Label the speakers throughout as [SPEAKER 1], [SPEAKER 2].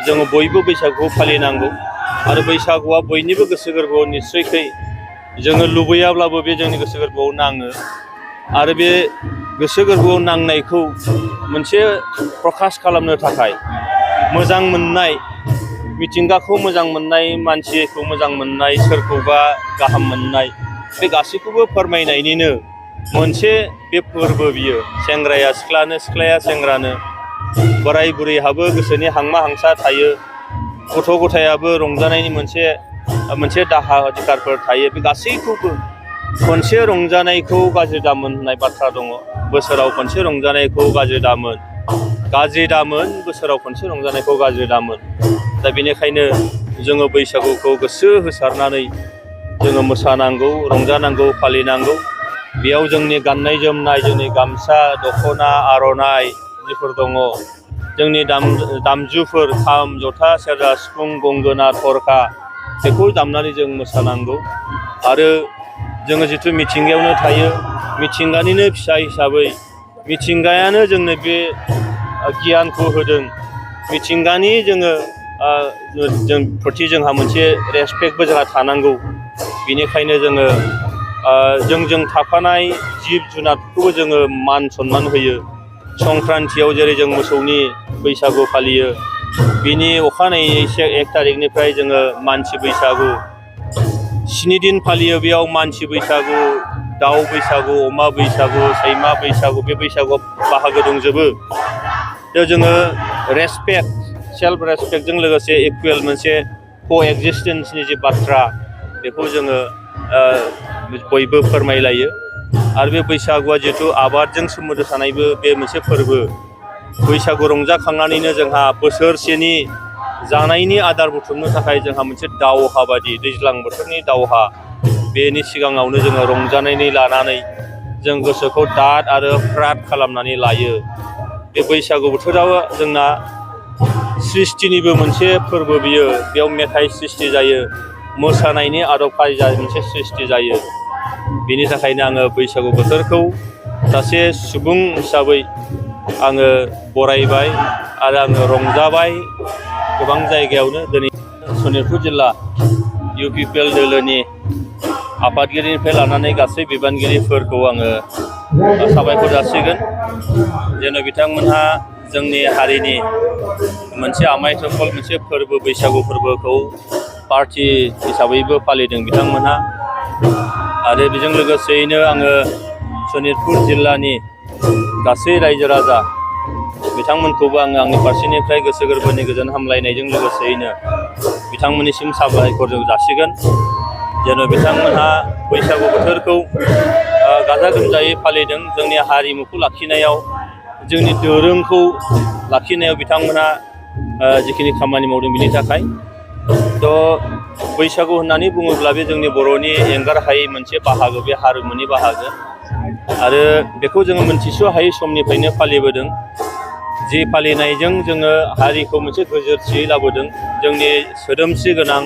[SPEAKER 1] जोङो बयबो बैसागुखौ फालिनांगौ आरो बैसागुआ बयनिबो गोसो गोरबोआव निस्सयखै जोङो लुबैयाब्लाबो बे जोंनि गोसो गोरबोआव नाङो आरो बे गोसो गोरबोआव नांनायखौ मोनसे प्रकाश खालामनो थाखाय मोजां मोननाय मिथिंगाखौ मोजां मोननाय मानसिखौ मोजां मोननाय सोरखौबा गाहाम मोननाय बे गासैखौबो फोरमायनायनिनो मोनसे बे फोरबो बियो सेंग्राया सिख्लानो सिख्लाया सेंग्रानो बोराय बुरैहाबो गोसोनि हांमा हांसा थायो गथ' गथायाबो रंजानायनि मोनसे दाहा अधिकारफोर थायो बे गासैखौबो खनसे रंजानायखौ गाज्रि दामोन होननाय बाथ्रा दङ बोसोराव खनसे रंजानायखौ गाज्रि दामोन बोसोराव खनसे रंजानायखौ गाज्रि दामोन दा बेनिखायनो जोङो बैसागुखौ गोसो होसारनानै जोङो मोसानांगौ रंजानांगौ फालिनांगौ बेयाव जोंनि गाननाय जोमनाय जोंनि गामसा दख'ना आर'नाइ जिफोर दङ जोंनि दामजुफोर खाम जथा सेरजा सिफुं गंगोना थरखा बेखौ दामनानै जों मोसानांगौ आरो जोङो जिथु मिथिंगायावनो थायो मिथिंगानिनो फिसा हिसाबै मिथिंगायानो जोंनो बे गियानखौ होदों मिथिंगानि जों प्रति जोंहा मोनसे रेसपेक्टबो जोंहा थानांगौ बेनिखायनो जोङो थाफानाय जिब जुनारखौबो जोङो मान सनमान होयो संक्रान्तियाव जेरै जों मोसौनि बैसागु फालियो बिनि अखानायै 1 तारिखनिफ्राय जोङो मानसि बैसागु 7 दिन फालियो बेयाव मानसि बैसागु दाउ बैसागु अमा बैसागु सैमा बैसागु बे बैसागुआव बाहागो दंजोबो दा जोङो सेल्फ रेसपेक्टजों लोगोसे इकुवेल मोनसे क'एक्जिस्टेन्सनि जे बाथ्रा बेखौ जोङो बयबो फोरमायलायो आरो बे बैसागुआ जिहेथु आबादजों सोमोन्दो थानायबो बे मोनसे फोरबो बैसागु रंजाखांनानैनो जोंहा बोसोरसेनि जानायनि आदार बुथुमनो थाखाय जोंहा मोनसे दावहा बादि दैज्लां बोथोरनि दावहा बेनि सिगाङावनो जोङो रंजानानै लानानै जों गोसोखौ दाद आरो फ्राद खालामनानै लायो बे बैसागु बोथोराव जोंना सृष्टिनिबो मोनसे फोरबो बियो बेयाव मेथाइ सृष्टि जायो मोसानायनि आदब खायदा मोनसे सृष्टि जायो बेनि थाखायनो आङो बैसागु बोथोरखौ सासे सुबुं हिसाबै आङो बरायबाय आरो आङो रंजाबाय गोबां जायगायावनो दिनै सनितपुर जिल्ला UPPL दोलोनि आफादगिरिनिफ्राय लानानै गासै बिबानगिरिफोरखौ आङो साबायखर जासिगोन जेन' बिथांमोनहा जोंनि हारिनि मोनसे आमाय थख्ल मोनसे फोरबो बैसागु फोरबोखौ पार्टि हिसाबैबो फालिदों बिथांमोनहा आरो बेजों लोगोसेयैनो आङो सनितपुर जिल्लानि गासै रायजो राजा बिथांमोनखौबो आङो आंनि फारसेनिफ्राय गोसो गोरबोनि गोजोन हामलायनायजों लोगोसेयैनो बिथांमोननिसिम साबायखर जासिगोन जेन' बिथांमोनहा बैसागु बोथोरखौ गाजा गोमजायै फालिदों जोंनि हारिमुखौ लाखिनायाव जोंनि दोरोंखौ लाखिनायाव बिथांमोनहा जिखिनि खामानि मावदों बिनि थाखाय बैसागु होननानै बुङोब्ला बे जोंनि बर'नि एंगार हायै मोनसे बाहागो बे हारिमुनि बाहागो आरो बेखौ जोङो मोनथिस' हायै समनिफ्रायनो फालिबोदों जि फालिनायजों जोङो हारिखौ मोनसे गोजोरथियै लाबोदों जोंनि सोदोमस्रि गोनां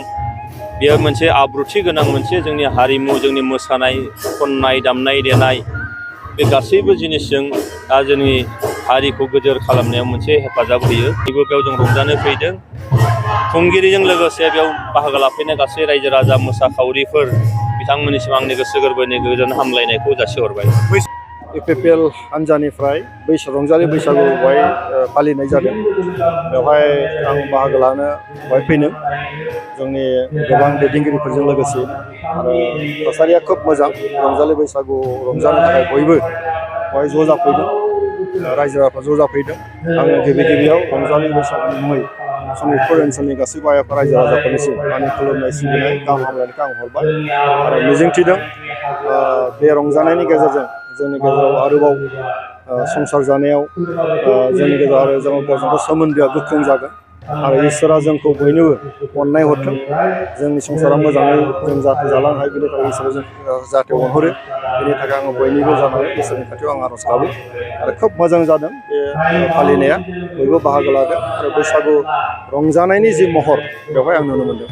[SPEAKER 1] बेयो मोनसे आब्रुथि गोनां मोनसे जोंनि हारिमु जोंनि मोसानाय खननाय दामनाय देनाय बे गासैबो जिनिसजों दा जोंनि हारिखौ गोजोर खालामनायाव मोनसे हेफाजाब होयो बेयाव जों रंजानो फैदों खुंगिरिजों लोगोसे बेयाव बाहागो लाफैनाय गासै रायजो राजा मोसाखावरिफोर बिथांमोननिसिम आंनि गोसो गोरबोनि गोजोन हामलायनायखौ जासिहरबाय
[SPEAKER 2] UPPL हान्जानिफ्राय रंजालि बैसागु बेवहाय फालिनाय जादों बेवहाय आं बाहागो लानो बेवहाय फैदों जोंनि गोबां दैदेनगिरिफोरजों लोगोसे आरो थासारिया खोब मोजां रंजालि बैसागु रंजानो थाखाय बयबो बेवहाय ज' जाफैदों रायजो राजाफ्रा ज' जाफैदों आङो गिबियाव रंजालि बैसागुनि मुङै सनितपुर ओनसोलनि गासैबो रायजो राजाफोरनिसिम आंनि खुलुमनाय सिबिनाय गाहाम हामलायनायखौ आं हरबाय आरो मिजिंथिदों बे रंजानायनि गेजेरजों जोंनि गेजेराव आरोबाव संसार जानायाव जोंनि गेजेराव आरो जों गावजों गाव सोमोन्दोआ गोख्रों जागोन आरो इसोरा जोंखौ बयनोबो अननाय हरथों जोंनि संसारा मोजाङै जों जाहाथे जालांनो हायो बेनि थाखाय इसोरा जों जाहाथे अनहरो बेनि थाखाय आङो बयनिबो जानानै इसोरनि खाथियाव आं आर'ज गाबो आरो खोब मोजां जादों बे फालिनाया बयबो बाहागो लादों आरो बैसागु रंजानायनि जि महर बेवहाय आं नुनो मोनदों।